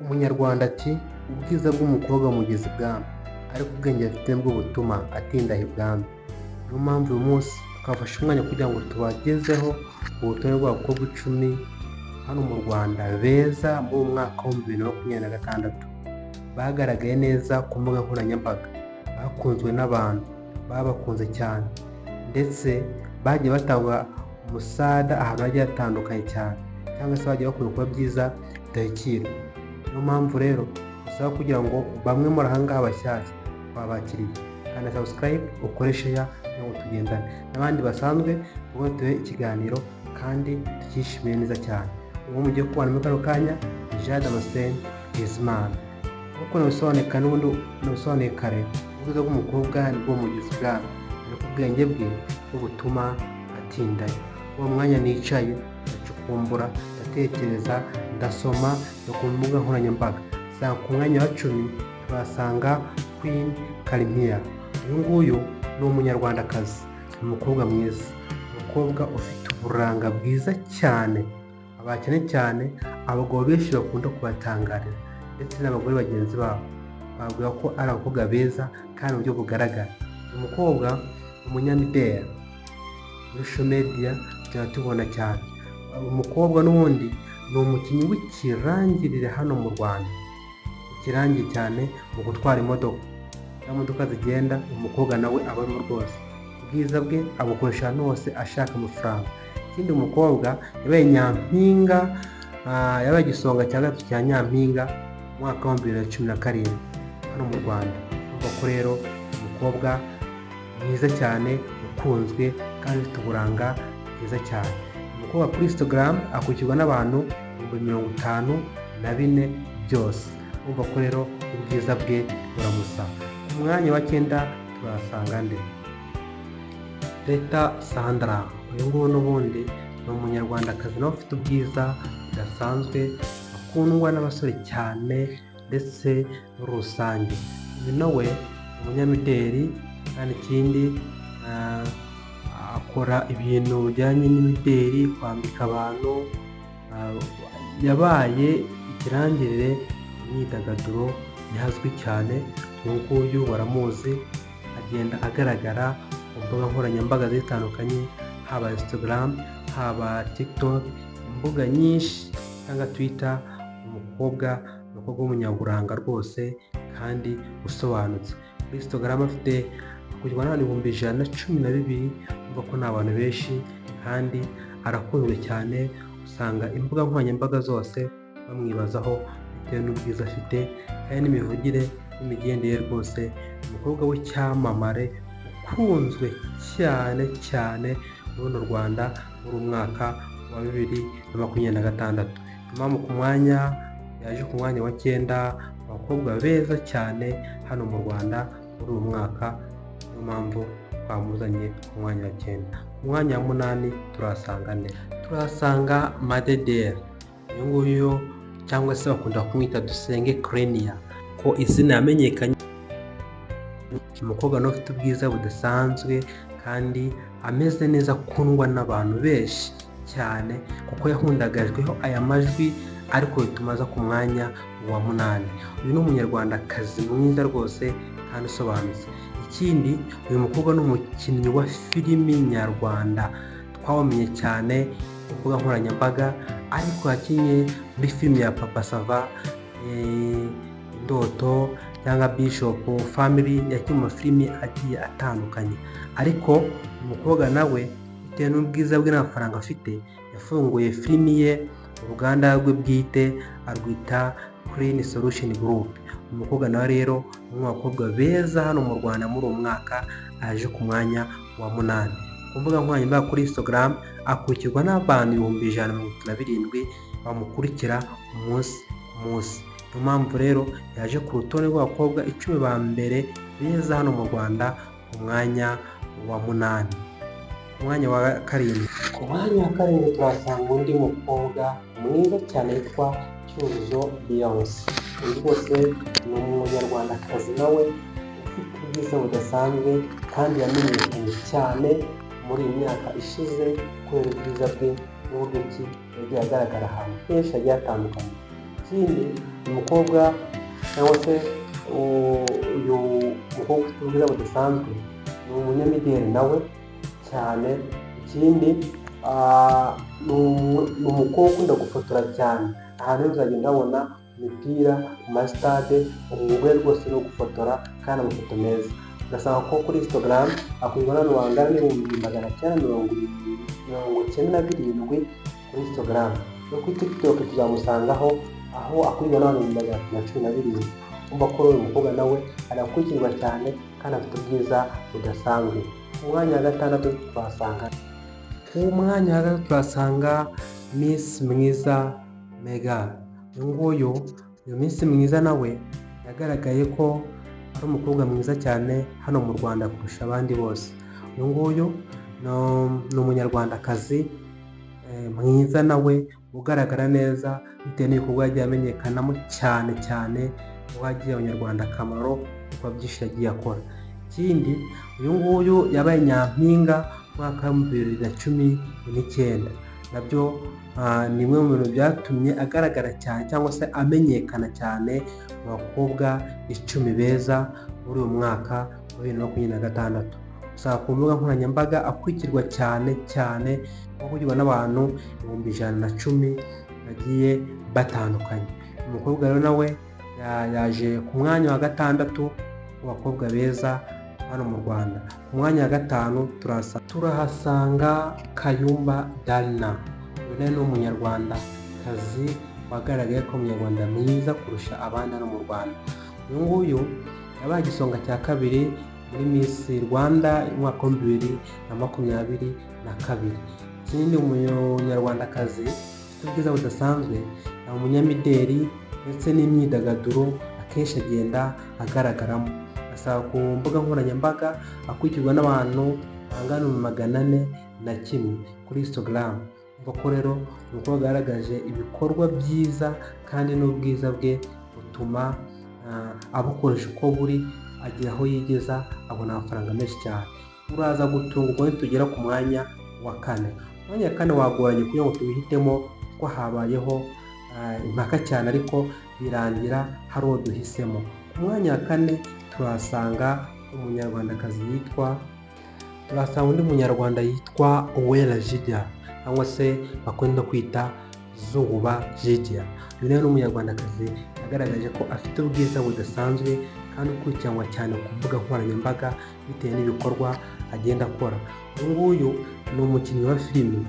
Umunyarwanda ati: "Ubwiza bw'umukobwa bumugeza ibwami, ariko ubwenge afite nibwo butuma atinda ibwami." Niyo mpamvu uyu munsi twafashe umwanya kugira ngo tubagezeho urutonde rw'abakobwa 10 hano mu Rwanda beza muri uyu mwaka wa 2026, bagaragaye neza ku mbuga nkoranyambaga, bakunzwe n'abantu, babakunze cyane, ndetse bagiye batanga umusada ahantu hagiye hatandukanye cyane, cyangwa se bagiye bakora ibikorwa byiza bidashyikirwa. Niyo mpamvu rero usaba kugira ngo bamwe muri aha ngaha bashyashya twabakiriye, kanda subscribe, ukore share kugira ngo tugendane n'abandi basanzwe, tuba tuhe ikiganiro kandi tukishimiye neza cyane. Ubu mugiye kubana muri kano kanya ni Jean Damascene Bizimana. Nk'uko nabisobanuye n'ubundi nabisobanuye kare, ubwiza bw'umukobwa nibwo bumugeza ibwami, ariko ubwenge bwe bwo butuma atindayo. Uwo mwanya nicaye ndacukumbura, ndatekereza, ndasoma no ku mbuga nkoranyambaga, nsanga ku mwanya wa 10 tuhasanga Queen Kalimpinya. Uyu nguyu ni Umunyarwandakazi, ni umukobwa mwiza, umukobwa ufite uburanga bwiza cyane, abakene cyane, abagabo benshi bakunda kubatangarira, ndetse n'abagore bagenzi babo bavuga ko ari abakobwa beza kandi mu buryo bugaragara. Uyu mukobwa ni umunyamideli, muri social media tujya tubona cyane. Uyu mukobwa n'ubundi ni umukinnyi w'ikirangirire hano mu Rwanda, ikirangiye cyane mu gutwara imodoka, za modoka zigenda, umukobwa nawe abamo rwose. Ubwiza bwe abukoresha ahantu hose ashaka amafaranga. Ikindi, umukobwa yabaye nyampinga, yabaye igisonga cya gatatu cya nyampinga mu mwaka wa 2017 hano mu Rwanda. Urumva ko rero umukobwa mwiza cyane, ukunzwe kandi ufite uburanga bwiza cyane. Umukobwa kuri Instagram akurikirwa n'abantu 54,000 byose. Urumva ko rero ubwiza bwe buramusaba. Ku mwanya wa cyenda turahasanga nde? Teta Sandra. Uyu nguyu n'ubundi ni Umunyarwandakazi nawe ufite ubwiza budasanzwe, akundwa n'abasore cyane ndetse muri rusange. Uyu nawe ni umunyamideli, kandi ikindi akora ibintu bijyanye n'imideli, kwambika abantu. Yabaye ikirangirire mu myidagaduro, ntihazwi cyane. Uyu nguyu baramuzi, agenda agaragara ku mbuga nkoranyambaga zitandukanye, haba Instagram, haba TikTok, imbuga nyinshi cyangwa Twitter. Umukobwa w'umunyaburanga rwose kandi usobanutse. Kuri Instagram afite akurikirwa n'abantu 112,000. Urumva ko ni abantu benshi kandi arakunzwe cyane. Usanga imbuga nkoranyambaga zose bamwibazaho bitewe n'ubwiza afite kandi n'imivugire n'imigendere ye rwose. Umukobwa w'icyamamare ukunzwe cyane cyane muri runo Rwanda muri mwaka wa 2026. Niyo mpamvu ku mwanya yaje ku mwanya wa cyenda, abakobwa beza cyane hano mu Rwanda muri uyu mwaka, niyo mpamvu twamuzanye ku mwanya wa cyenda. Ku mwanya wa munani turahasanga nde? Turahasanga Madederi. Uyu nguyu cyangwa se bakunda kumwita Dusenge Clenia, ko izina yamenyekanye. Umukobwa nawe ufite ubwiza budasanzwe kandi ameze neza, akundwa n'abantu benshi cyane kuko yahundagajweho aya majwi, ariko bituma aza ku mwanya wa munani. Uyu ni Umunyarwandakazi mwiza rwose kandi usobanutse. Ikindi, uyu mukobwa ni umukinnyi wa filimi nyarwanda, twawumenye cyane ku mbuga nkoranyambaga, ariko yakinnye muri filime ya Papa Sava, Indoto cyangwa Bishop Family, yakinnye mu mafilimi agiye atandukanye. Ariko umukobwa nawe bitewe n'ubwiza bwe n'amafaranga afite, yafunguye filimi ye, uruganda rwe bwite arwita Clean Solution Group. Umukobwa nawe rero ni umwe mu bakobwa beza hano mu Rwanda muri uwo mwaka, aje ku mwanya wa munani. Ku mbuga nkoranyambaga kuri Instagram akurikirwa n'abantu 137,000 bamukurikira umunsi ku munsi. Niyo mpamvu rero yaje ku rutonde rw'abakobwa 10 ba mbere beza hano mu Rwanda ku mwanya wa munani. Ku mwanya wa karindwi, ku mwanya wa karindwi tuhasanga undi mukobwa mwiza cyane witwa Cyuzuzo Beyonce. Uyu rwose ni Umunyarwandakazi nawe ufite ubwiza budasanzwe kandi yamenyekanye cyane muri iyi myaka ishize kubera ubwiza bwe n'uburyo ki yagiye agaragara ahantu henshi hagiye hatandukanye. Ikindi, umukobwa cyangwa se uyu mukobwa ufite ubwiza budasanzwe ni umunyamideli nawe cyane. Ikindi, ni umukobwa ukunda gufotora cyane. Ahantu hose uzagenda abona imipira mu masitade, umwuga we rwose ni ugufotora kandi amafoto meza. Ugasanga ko kuri Instagram akurikirwa n'abantu bangana n'997,000 kuri Instagram. No kuri TikTok tuzamusangaho, aho akurikirwa n'abantu 317,000. Umva ko uyu mukobwa nawe arakurikirwa cyane kandi afite ubwiza budasanzwe. Ku mwanya wa gatandatu tuhasanga Miss Mwiza Mega. Uyu nguyu, uyu Miss Mwiza nawe yagaragaye ko ari umukobwa mwiza cyane hano mu Rwanda kurusha abandi bose. Uyu nguyu ni umunyarwandakazi mwiza nawe ugaragara neza bitewe n'ibikorwa yagiye amenyekanamo cyane cyane, uwo abanyarwanda akamaro kuko byinshi yagiye akora. Ikindi, uyu nguyu yabaye nyampinga mu mwaka wa 2019. Nabyo ni bimwe mu bintu byatumye agaragara cyane cyangwa se amenyekana cyane mu bakobwa 10 beza muri uyu mwaka wa 2026. Usanga ku mbuga nkoranyambaga akurikirwa cyane cyane, akurikirwa n'abantu 110,000 bagiye batandukanye. Umukobwa rero nawe yaje ku mwanya wa gatandatu mu bakobwa beza hano mu Rwanda. Ku mwanya wa gatanu turahasanga Kayumba Darina. Uyu nawe ni umunyarwandakazi wagaragaye ko umunyarwanda mwiza kurusha abandi hano mu Rwanda. Uyu nguyu yabaye igisonga cya kabiri muri Miss Rwanda umwaka wa 2022. Ikindi, umunyarwandakazi ufite ubwiza budasanzwe, ni umunyamideli ndetse n'imyidagaduro akenshi agenda agaragaramo. Asaba ku mbuga nkoranyambaga akurikirwa n'abantu bangana 401,000 kuri Instagram. Urumva ko rero umukobwa agaragaje ibikorwa byiza kandi n'ubwiza bwe butuma abukoresha uko buri, agira aho yigeza, abona amafaranga menshi cyane. Uraza gutungurwa nitugera ku mwanya wa kane. Umwanya wa kane wagoranye kugira ngo tuwuhitemo kuko habayeho impaka cyane, ariko birangira hari uwo duhisemo. Ku mwanya wa kane turahasanga umunyarwandakazi yitwa, turahasanga undi munyarwanda yitwa Uwera Jidya cyangwa se bakunda kwita Zuba Jidya. Uyu nawe ni umunyarwandakazi yagaragaje ko afite ubwiza budasanzwe kandi ukurikiranwa cyane ku mbuga nkoranyambaga bitewe n'ibikorwa agenda akora. Uyu nguyu ni umukinnyi wa filimi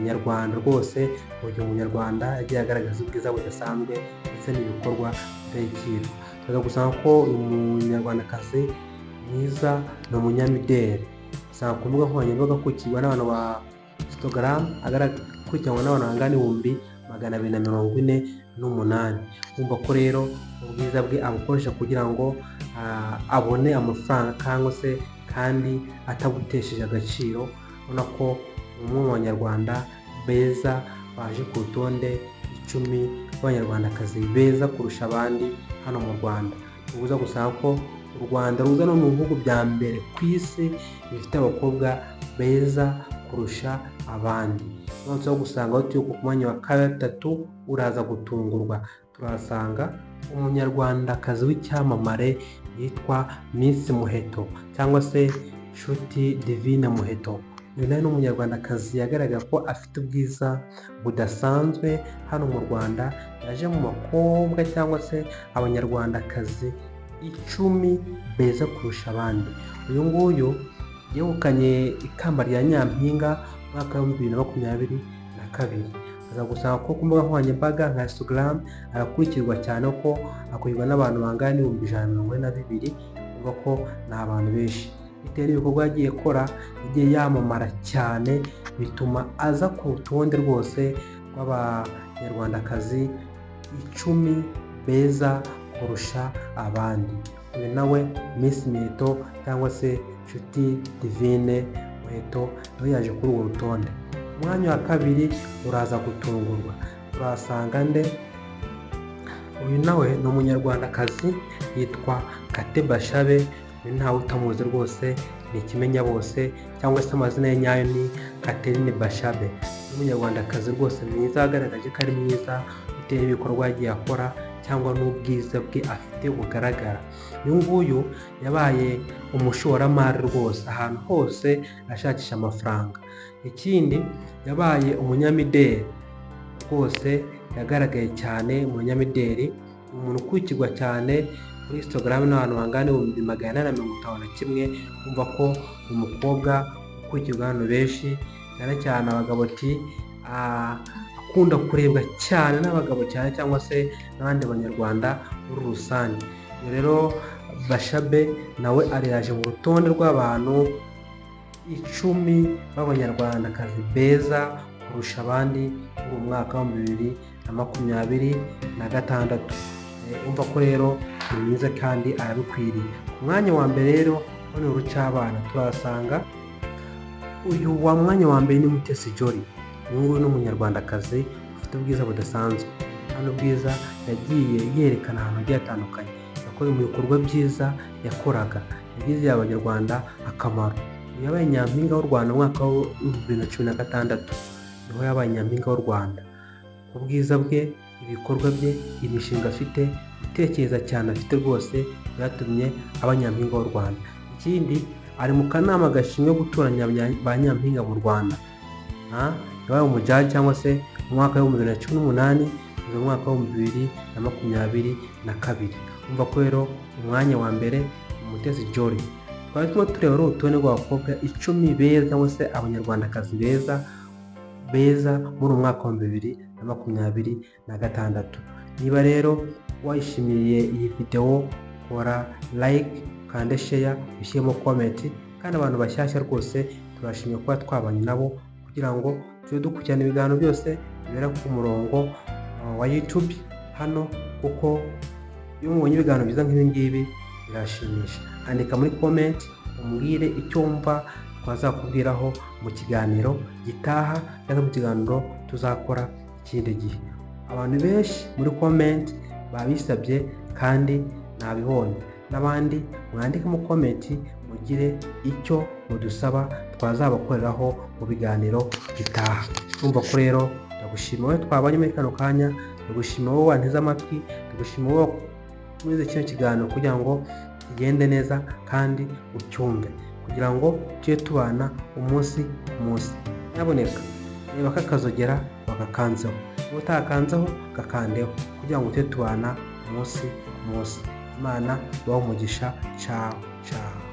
nyarwanda rwose. Uyu munyarwanda yagiye agaragaza ubwiza budasanzwe ndetse n'ibikorwa ndashyikirwa. Tuza gusanga ko uyu munyarwandakazi mwiza ni umunyamideli. Usanga ku mbuga nkoranyambaga akurikirwa n'abantu ba Instagram, akurikiranwa n'abantu bangana 248,000. Wumva ko rero ubwiza bwe abukoresha kugira ngo abone amafaranga cyangwa se kandi atabutesheje agaciro. Ubona ko umwe mu banyarwanda beza baje ku rutonde 10 b'abanyarwandakazi beza kurusha abandi hano mu Rwanda. Uza gusanga ko u Rwanda ruza no mu bihugu bya mbere ku isi bifite abakobwa beza kurusha abandi. Noneho gusanga aho turi ku mwanya wa gatatu, uraza gutungurwa. Turahasanga umunyarwandakazi w'icyamamare yitwa Miss Muheto cyangwa se Nshuti Divine Muheto. Uyu nawe ni umunyarwandakazi yagaragaye ko afite ubwiza budasanzwe hano mu Rwanda. Yaje mu bakobwa cyangwa se abanyarwandakazi 10 beza kurusha abandi. Uyu nguyu yegukanye ikamba rya nyampinga mu mwaka wa 2022. Aza gusanga ko ku mbuga nkoranyambaga nka Instagram arakurikirwa cyane, ko akurikirwa n'abantu bangana n'142,000. Uvuga ko ni abantu benshi. Bitewe n'ibikorwa yagiye akora, yagiye yamamara cyane, bituma aza ku rutonde rwose rw'abanyarwandakazi 10 beza kurusha abandi. Uyu nawe Miss Muheto cyangwa se Nshuti Divine Muheto nawe yaje kuri urwo rutonde. Umwanya wa kabiri uraza gutungurwa. Turahasanga nde? Uyu nawe ni umunyarwandakazi yitwa Kate Bashabe. Uyu ntawe utamuzi rwose, ni ikimenya bose, cyangwa se amazina ye nyayo ni Catherine Bashabe. Ni umunyarwandakazi rwose mwiza wagaragaje ko ari mwiza. Bitewe n'ibikorwa yagiye akora cyangwa n'ubwiza bwe afite bugaragara. Uyu nguyu yabaye umushoramari rwose, ahantu hose ashakisha amafaranga. Ikindi, yabaye umunyamideli rwose, yagaragaye cyane mu nyamideli, ni umuntu ukurikirwa cyane kuri Instagram n'abantu bangana 451,000. Umva ko umukobwa ukurikirwa n'abantu benshi, cyane cyane abagabo, ati akunda kurebwa cyane n'abagabo cyane cyangwa se n'abandi banyarwanda muri rusange. Uyu rero Bashabe nawe ariraje mu rutonde rw'abantu 10 b'abanyarwandakazi beza kurusha abandi muri uyu mwaka wa 2026. Umva ko rero ni mwiza kandi arabikwiriye. Ku mwanya wa mbere rero, hano urucabana, turahasanga uyu wa mwanya wa mbere ni Mutesi Jolly. Uyu nguyu ni umunyarwandakazi ufite ubwiza budasanzwe, kandi ubwiza yagiye yerekana ahantu hagiye hatandukanye. Yakoze mu bikorwa byiza yakoraga, yagiriye abanyarwanda akamaro. Uyu yabaye nyampinga w'u Rwanda mu mwaka wa 2016, niho yabaye nyampinga w'u Rwanda. Ubwiza bwe, ibikorwa bye, imishinga afite, gutekereza cyane afite, rwose byatumye aba nyampinga w'u Rwanda. Ikindi, ari mu kanama gashinzwe gutoranya ba nyampinga mu Rwanda. Yabaye umujudge cyangwa se mu mwaka wa 2018 kugeza mu mwaka wa 2022. Umva ko rero umwanya wa mbere Umutesi Jolly. Twari turimo tureba urutonde rw'abakobwa 10 beza cyangwa se abanyarwandakazi beza beza muri uyu mwaka wa 2026. Niba rero wishimiye iyi videwo, kora like, ukande share, ushyiremo comment. Kandi abantu bashyashya rwose turashimye kuba twabanye nabo, kugira ngo tujye dukurikirana ibiganiro byose bibera ku murongo wa YouTube hano, kuko iyo mubonye ibiganiro byiza nk'ibi ngibi birashimisha. Andika muri comment umbwire icyo wumva twazakubwiraho mu kiganiro gitaha cyangwa mu kiganiro tuzakora ikindi gihe. Abantu benshi muri comment babisabye kandi nabibonye. N'abandi mwandike mu comment, mugire icyo mudusaba twazabakoreraho mu biganiro bitaha. Urumva ko rero ndagushima wowe twabanye muri kano kanya, ndagushima wowe wanteze amatwi, ndagushima wowe wize kino kiganiro kugira ngo kigende neza kandi ucyumve, kugira ngo tujye tubana umunsi ku munsi. Nyaboneka reba ko akazogera wagakanzeho, niba utakanzeho gakandeho, kugira ngo tujye tubana umunsi ku munsi. Imana ibahe umugisha. Ciao ciao.